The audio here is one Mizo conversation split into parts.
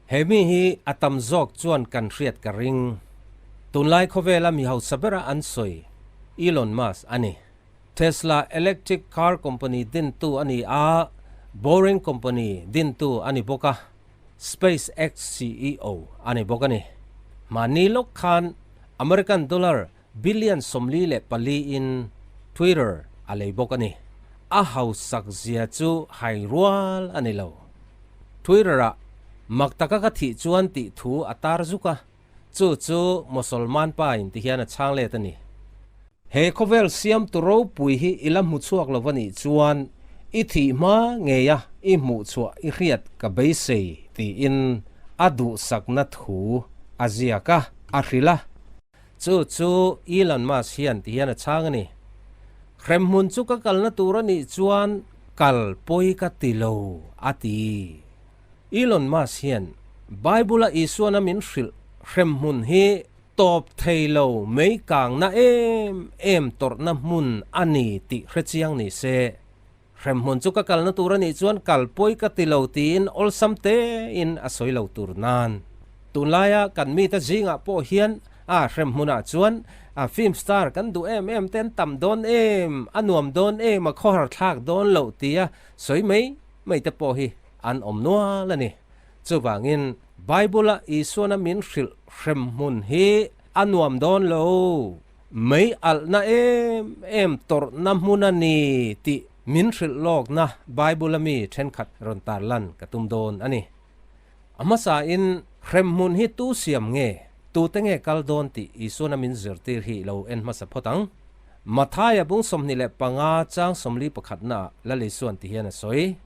He mi hi a tam zawk chuan kan hriat ka ring. Tunlai khawvela mi hausa bera an sawi Elon Musk a ni. Tesla electric car company dintu a ni a, Boring company dintu a ni bawk a, SpaceX ceo a ni bawk a ni. Mahni lawk khan American dollar billion 44 in Twitter a lei bawk a ni. A hausak zia chu hai rual a ni lo. Twitter ah mak taka ka thih chuan tih thu a tar zuk a, chu chu Mosolman pa in ti hian a chhang let a ni. He khawvel siamtu ropui hi i la hmu chhuak lo va nih chuan i thih hma ngei a i hmuh chhuah i hriat ka beisei tiin a duhsakna thu a ziak a, a hrilh a. Chu chu Elon Musk hian ti hian a chhang a ni. Hremhmun chu ka kalna tur a nih chuan kal pawi ka ti lo, a ti. Elon Musk hian Bible-a Isuana min hrilh hremhmun hi Tawp thei lo mei kangna em em tawrhna hmun a ni tih hre chiang ni se. Hremhmun chu ka kalna tur a nih chuan kal pawi ka ti lo tiin awlsam tein a sawi lo tur nan. Tunlaia kan mite zingah pawh hian a hremhmunah chuan a film star kan duh em em te an tam dawn em, a nuam dawn em, a khawhar thlak dawn loh tia sawi mai mai te pawh hi an awm nual a ni. Chuvangin, Bible-a Isuana min hrilh hremhmun hi a nuam dawn lo. Mei alhna em em tawrhna hmun a ni tih min hrilh lawkna Bible-a mi thenkhat rawn tarlan ka tum dawn a ni. A hmasain, hremhmun hi tu siam nge, tute nge kal dawn tih Isuana min zirtir hi lo en hmasa phawt ang. Mathaia bung 25 chang 41 naah Lal Isuan ti hian a sawi.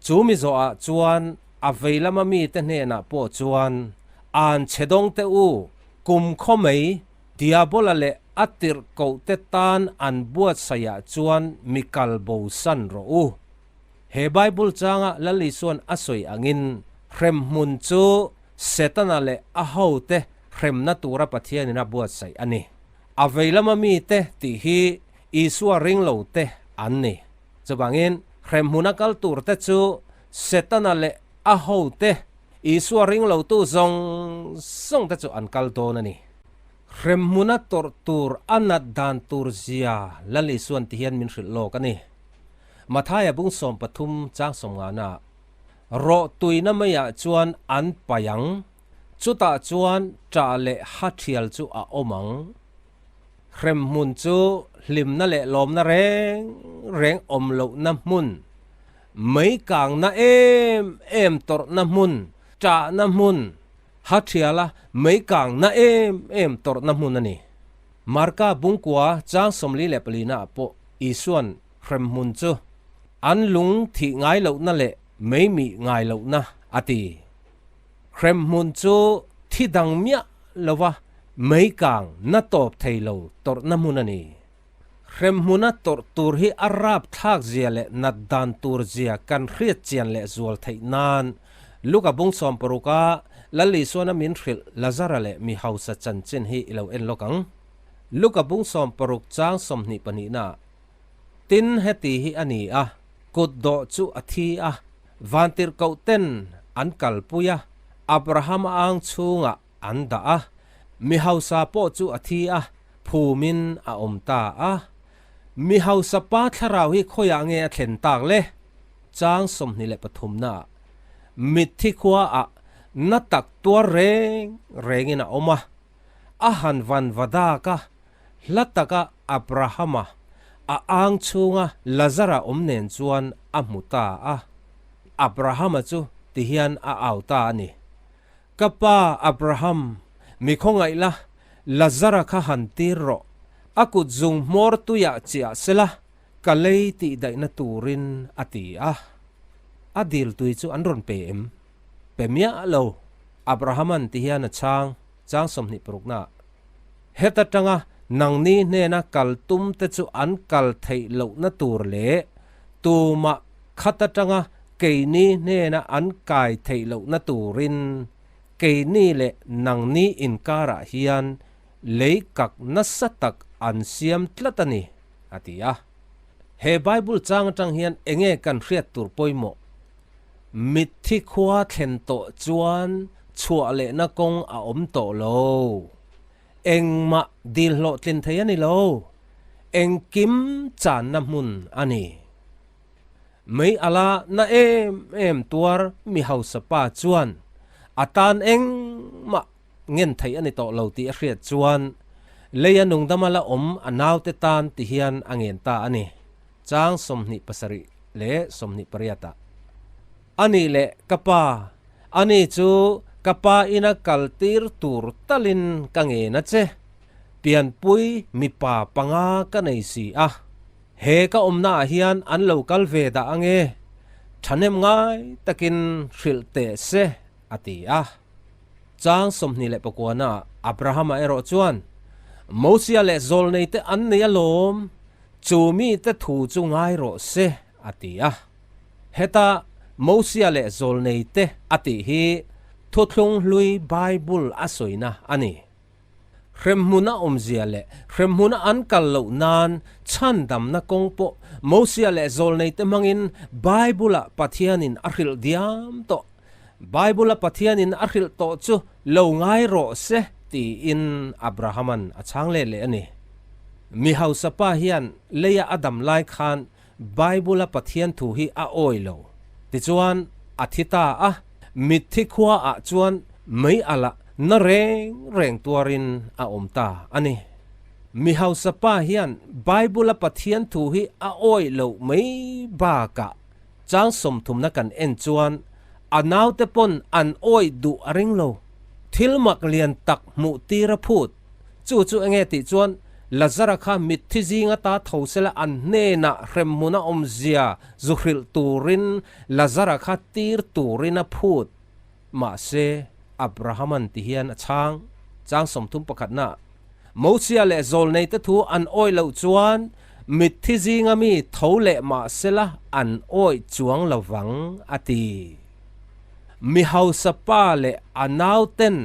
Chu mi zawhah chuan a vei lama mite hnenah pawh chuan, An chhe dawng teh u, kum khaw mai, Diabola leh a tirh kohte tan an buatsaihah chuan mi kal bo san rawh u. He Bible changa Lal Isuan a sawi angin hremhmun chu Setana leh a hote hremna tura Pathianin a buatsaih a ni. A vei lama mite tih hi Isua ring lote an ni. Chuvangin, hremhmuna kal turte chu Setana leh a hote, Isua ringlotu zawng zawngte chu an kal dawn a ni. Hremhmuna tawrh tur a nat dan tur zia Lal Isuan ti hian min hrilh lawk a ni. Mathaia bung 13 chang 50 ah, Rawh tuina meiah chuan an paih ang, chutah chuan ṭah leh ha ṭhial chu a awm ang. Hremhmun chu hlimna leh lawmna reng reng awm lohna hmun, mei kangna em em tawrhna hmun, ṭahna hmun, ha ṭhiala mei kangna em em tawrhna hmun a ni. Marka bungkua chang 44 naah pawh Isua'n hremhmun chu an lung thih ngai lohna leh mei mih ngai lohna a ti. Hremhmun chu thi dang miah lova mei kang na tawp thei lo tawrhna hmun a ni. Hremhmuna tawrh tur hi a rap thlak zia leh nat dan tur zia kan hriat chian leh zual theih nan Luka bung 60 a Lal Isuana min hrilh Lazara leh mi hausa chanchin hi i lo en lawk ang. Luka bung 60 chang 22 naah Tin heti hi a ni a, kut dawh chu a thi a, vantirhkoh ten an kalpui a, Abrahama ang chhungah an dah a, mi hausa pawh chu a thi a, phumin a awm ta a. Mi hausa pa thlarau hi khawiah nge a thlen tak le? Chang 23 naah mitthi khuaah na tak tuar reng rengin a awm a, a han van va dak a, hla taka Abrahama a ang chhunga Lazara awm nen chuan a hmu ta a. Abrahama chu tihian a au ta a ni, Ka pa Abraham, mi khawngaih la, Lazara kha han tir rawh, a kut zung hmawr tuiah chiah sela, ka lei tih daihna turin a ti a. A dil tui chu an rawn pe em? Pe miah lo, Abrahama'n tihian a chhang, chang 26 naah. Heta tanga nangni hnena kal tum te chu an kal theih lohna tur leh tumah khat atanga keini hnena an kai theih lohna turin keini leh nangni inkarah hian lei kak nasa tak an siam tlat a ni, a ti a. He Bible chang atang hian enge kan hriat tur pawimawh? Mitthi khua thlen tawh chuan chhuah lehna kawng a awm tawh lo. Engmah dil hlawhtlin thei a ni lo. Engkim channa hmun a ni. Mei ala na em em tuar mi hausa pa chuan a tan engmah ngen theih a ni tawh lo tih a hriat chuan leia nungdama la awm a naute tan ti hian a ngen ta a ni. Chang 27 leh 28 ah. A nih leh ka pa, ani chu ka pa ina kal tir tur talin ka ngen a che. Pianpui mipa panga ka nei si a. He ka awmna ah hian an lo kal ve dah ange, thahnem ngai takin hrilh teh se, a ti a. Chang 29 ah Abrahama erawh chuan, Mosia leh Zawlneite an nei alawm, chu mite thu chu ngai rawh se, a ti a. Heta Mosia leh Zawlneite a tih hi Thuthlung Hlui Bible a sawina a ni. Hremhmuna awmzia leh hremhmuna an kal loh nan chhandamna kawng pawh Mosia leh Zawlneite hmangin Bible-ah Pathianin a hrilh diam tawh. Bible-a Pathianin a hrilh tawh chu lo ngai rawh se tiin Abrahama'n a chhang let leh a ni. Mi hausa pa hian leia a dam lai khan Bible-a Pathian thu hi a awi lo. Tichuan, a thi ta a, mitthi khuaah chuan mei alh na reng reng tuarin a awm ta a ni. Mi hausa pa hian Bible-a Pathian thu hi a awi loh mai bakah chang sawmthumna kan en chuan a naute pawn an awi duh a ring lo. Thil mak lian tak hmuh tir a phut. Chu chu enge tih chuan Lazara kha mitthi zing ata tho sela an hnenah hremhmun a awmzia zu hrilh turin Lazara kha tir turin a phut. Mahse, Abrahaman ti hian a chhang. Chang 31 na Mosia leh Zawlneite thu an awih loh chuan mitthi zinga mi tho leh mah sela an awih chuang lo vang, a ti. Mi hausa pa leh a nauten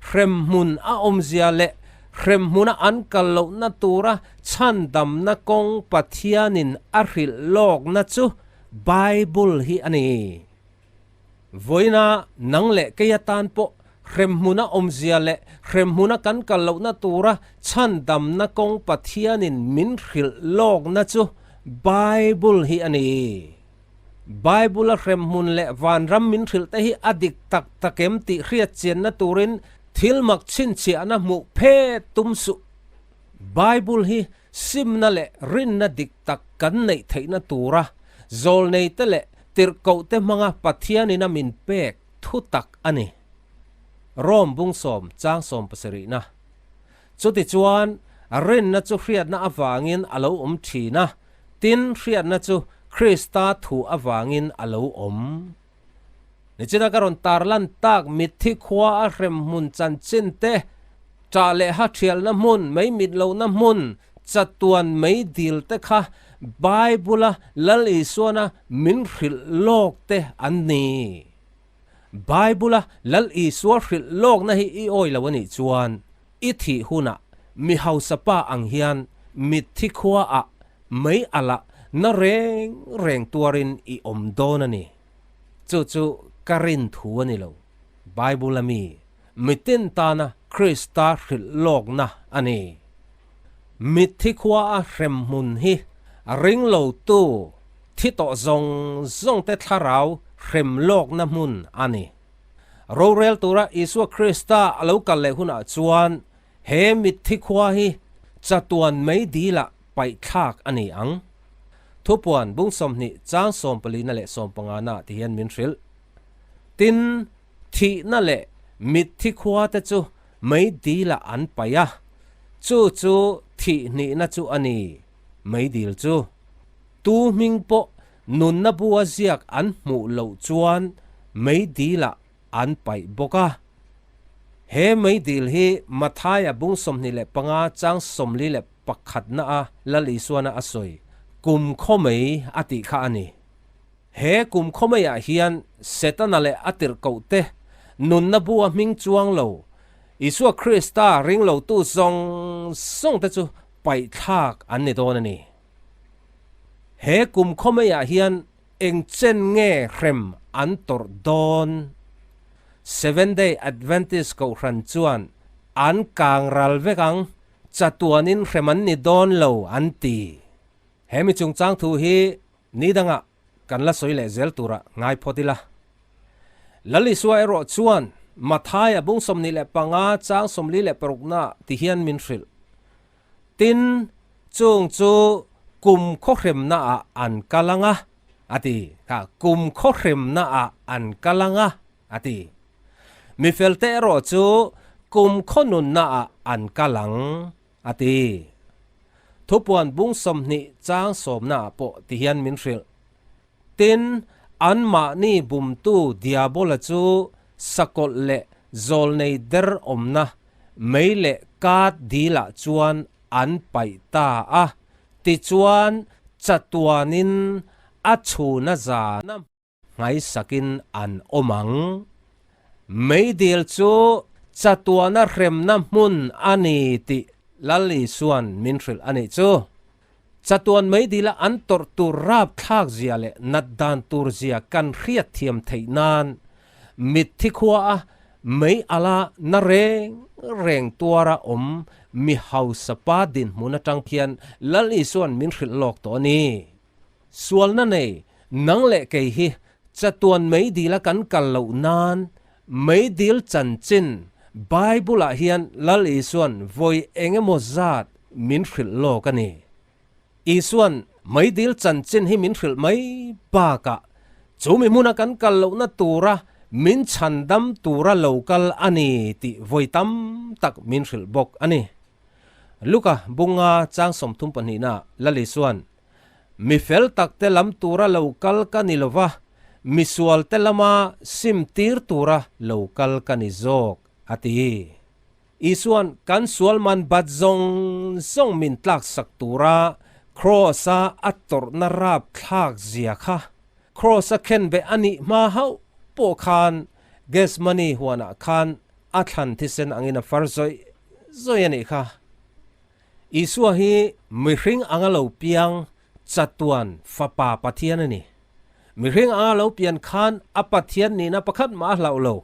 hremhmun a awmzia leh hremhmuna an kal lohna tura chhandamna kawng Pathianin a hrilh lawkna chu Bible hi a ni. Vawiina nang leh kei atan pawh hremhmuna awmzia leh hremhmuna kan kal lohna tura chhandamna kawng Pathianin min hrilh lawkna chu Bible hi a ni. Bible-a hremhmun leh vanram min hrilh te hi a dik tak tak em tih hriat chianna turin thil mak chhinchhiahna hmuh phet tum suh. Bible hi simna leh rinna dik tak kan neih theihna tura zawlneite leh tirhkohte hmanga Pathianin a min pek thu tak a ni. Rom bung sawm chang sawm pasarihna. Chutichuan, rinna chu hriatna avangin a lo awm thin a, tin hriatna chu Krista thu avangin a lo awm. Nichina ka rawn tarlan tak mitthi khua a hrem hmun chanchin te, ṭah leh ha ṭhialna hmun, mei mit lohna hmun, chatuan mei dil te kha Bible-a Lal Isuana min hrilh lawk te an ni. Bible-a Lal Isua hrilh lawkna hi i awi lo a nih chuan i thih hunah mi hausa pa ang hian mitthi khuaah mei alh na reng reng tuarin i awm dawn a ni. Chu chu ka rin thu a ni lo. Bible-a mi, mitin tana Krista hrilh lawkna a ni. Mitthi khuaa hrem hmun hi ring lotu thi tawh zawng zawngte thlarau hrem lawkna hmun a ni. Rorel tura Isua Krista a lo kal leh hunah chuan he mitthi khua hi chatuan mei dilah paihthlak a ni ang. Thupuan bung 20 chang 14 leh 15 ti hian min hrilh. Tin, thihna leh mitthi khua te chu mei dilah an paih a, chu chu thihhnihna chu a ni, mei dil chu. Tu hming pawh nunna bua ziak an hmuh loh chuan mei dilah an paih bawk a. He mei dil hi Mathaia bung 25 chang 41 na a Lal Isuana a sawi kum khaw mei a tih kha a ni. He kum khaw meiah hian Setana leh a tirhkohte nunna bua hming chuang lo Isua Krista ring lotu zawng zawngte chu paihthlak an ni dawn a ni. He kum khaw meiah hian Eng chen nge hrem an tawrh dawn? Seventh Day Adventist Kohhran chuan an kang ral vek ang, chatuanin hrem an ni dawn lo an ti. He mi chungchang thu hi ni dangah kan la sawi leh zel turah ngai phawt ila. Lal Isua erawh chuan Mathai a bung 25 chang 46 naah ti hian min hrilh. Tin, chung chu kum khawhremna ah an kal ang a, a ti. Kha, kum khawhremna ah an kal ang a, a ti. Mifelte erawh chu kum khawnunna ah an kal ang, a ti. Thupuan bung 20 chang sawmna ah pawh ti hian min hrilh. Tin, anmahni bumtu Diabola chu sakawlh leh zawlnei der awmna mei leh kat dilah chuan an paih ta a, tichuan chatuanin a chhuna zana nghaisakin an awm ang. Meidil chu chatuana hremna hmun a ni tih Lal Isua'n min hrilh a nih chu. Chatuan meidila an tawrh tur rapthlak zia leh nat dan tur zia kan hriat thiam theih nan mitthi khua a mei ala na reng reng tuara awm mi hausa pa dinhmun atang khian Lal Isua'n min hrilh lawk tawh a ni. Sualna nei nang leh kei hi chatuan meidila kan kal loh nan meidil chanchin Bible-ah hian Lal Isua'n vawi eng emaw zat min hrilh lawk a ni. Isua'n meidil chanchin hi min hrilh mai bakah chu mi hmuna kan kal lohna tura min chhandam tura lo kal a ni tih vawi tam tak min hrilh bawk a ni. Luka bunga chang 32 Lal Isua'n Mi fel takte lam tura lo kal ka ni lo va, mi sualte lama sim tir tura lo kal ka ni zawk, a ti. Isua'n kan sual man bat zawng zawng min tlaksak tura Kraws-a a tawrhna rap thlak zia kha Kraws-a khenbeh a nih hma hauh pawh khan Gethsemane huanah khan a thlan thisen angin a far zawih zawih a nih kha. Isua hi mihring anga lo piang chatuan Fapa Pathian a ni. Mihring anga lo pian khan a Pathian nihna pakhat mah a hlauh lo.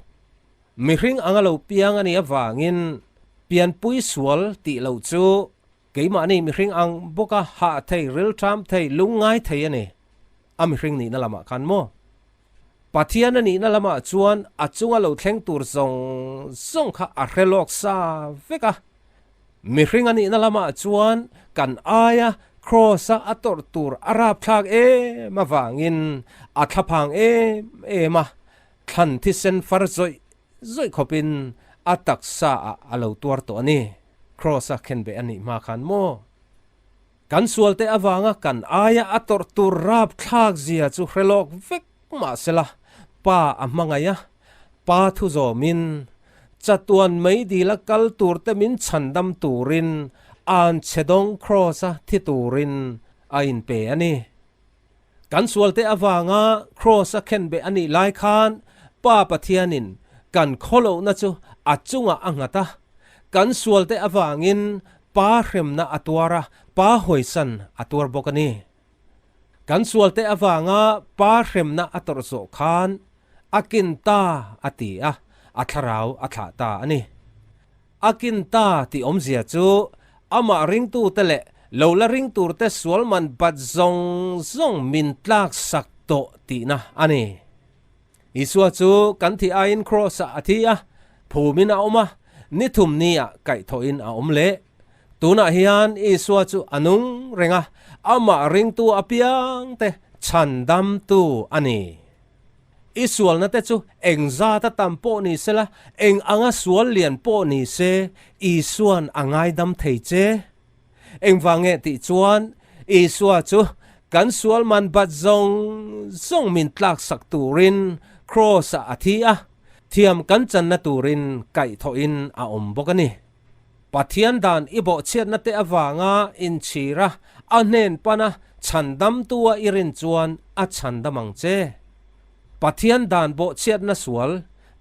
Mihring anga lo piang a nih avangin pianpui sual tih loh chu keimahni mihring ang bawka hah thei, rilṭam thei, lungngai thei a ni. A mihring nihna lamah khan maw? Pathian a nihna lamah chuan a chunga lo thleng tur zawng zawng kha a hre lawk sa vek a. Mihring a nihna lamah chuan kan aia Kraws-a a tawrh tur a rapthlak em avangin a thlaphang em em a, thlan thisen far zawih zawih khawpin a taksa ah a lo tuar tawh a ni. Kraws-a khenbeh a nih hma khan maw? Kan sualte avanga kan aia a tawrh tur rapthlak zia chu hre lawk vek mah sela, Pa a hmangaih a, Pa thu zawmin chatuan meidila kal turte min chhandam turin an chhe dawng Kraws-a thi turin a inpe a ni. Kan sualte avanga Kraws-a khenbeh a nih lai khan Pa Pathianin kan khawlohna chu a chungah a nghat a, kan sualte avangin Pa hremna a tuar a, Pa hawisan a tuar bawk a ni. Kan sualte avanga Pa hremna a tawrh zawh khan a kin ta a ti a, a thlarau a thlah ta a ni. A kin ta tih awmzia chu amah ringtute leh lo la ring turte sual man bat zawng zawng min tlak sak tawh tihna a ni. Isua chu kan thih aiin Kraws-ah a thi a, phumin a awm a, ni thum niah kaihthawhin a awm leh. Tunah hian Isua chu a nung reng a, amah ringtu apiangte chhandamtu a ni. I sualna te chu eng zat a tam pawh ni sela, eng anga sual lian pawh ni se, Isua'n a ngaidam thei che. Engvang nge tih chuan Isua chu kan sual man bat zawng zawng min tlaksak turin Kraws-ah a thi a, thiam kan channa turin kaihthawhin a awm bawk a ni. Pathian dan i bawhchhiatna te avanga inchhir a, a hnen pana chhandamtua i rin chuan a chhandam ang che. Pathian dan bawhchhiatna sual,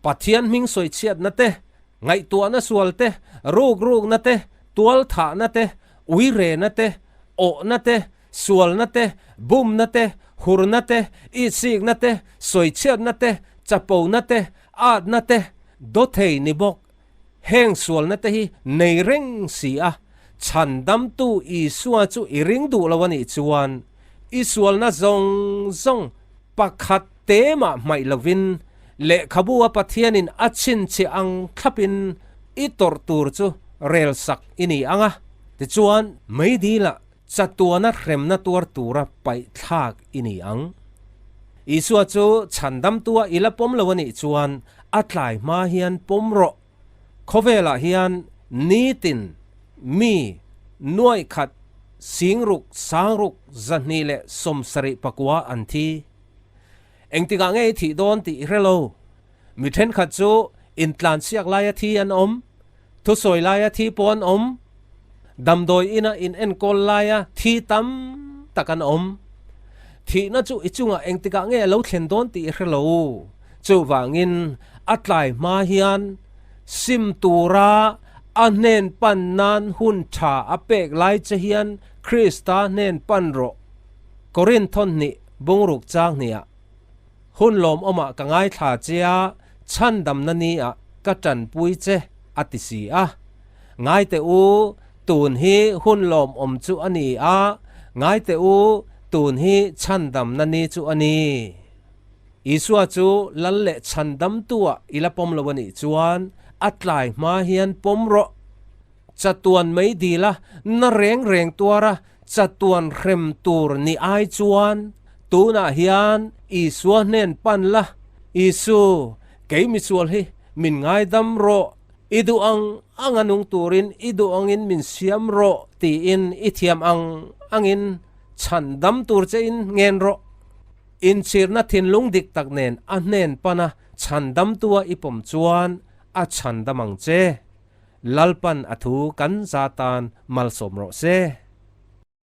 Pathian hming sawichhiatna te, ngaihtuahna sual te, rukrukna te, tualthahna te, uirena te, awhna te, sualna te, bumna te, Hurna te, itsikna te, sawichhiatna te, chapona te, atna te, dawthei ni bawk. Heng sualna te hi nei reng si a, chhandamtu Isua chu i ring duh lo a nih chuan i sualna zawng zawng pakhat te mah hmaih lovin lehkhabu a Pathianin a chhinchhiah ang thlapin i tawrh tur chu rel sak i ni ang a. Tichuan, meidilah chatuana hremna tuar tura paihthlak i ni ang. Isua chu chhandamtua i la pawm lo a nih chuan a tlai hma hian pawm rawh. Khawvelah hian nitin mi nuaih khat singruk sangruk 274 an thi. Engtikah nge i thih dawn tih i hre lo. Mi thenkhat chu intlansiak laia thi an awm, thusawi laia thi pawh an awm, damdawi ina in enkawl laia thi tam tak an awm. Thihna chu i chungah engtikah nge a lo thlen dawn tih i hre lo. Chuvangin a tlai hma hian sim tura a hnen pan nan hun tha a pek lai che hian Krista hnen pan rawh. Korinth hnih bungruk chang hniah. Hun lawmawmah ka ngaithla che a, chhandamna ni ah ka tanpui che, a ti si a. Ngaite u, tun hi hun lawmawm chu a ni a, ngaite u, tun hi chhandamna ni chu a ni. Isua chu lal leh chhandamtu ah i la pawm lo a nih chuan a tlai hma hian pawm rawh. Chatuan mei dil a, na reng reng tuar a, chatuan hrem tur ni ai chuan tunah hian Isua hnen pan la, Isu, kei misual hi min ngaidam rawh, i duh ang ang a nung turin i duh angin min siam rawh tiin i thiam ang angin chhan dam tur chein ngen rawh. Inchhirna thinlung dik tak nen a hnen pana chhan damtua i pawm chuan a chhan dam ang che. Lalpan a thu kan za tan malsawm rawh se.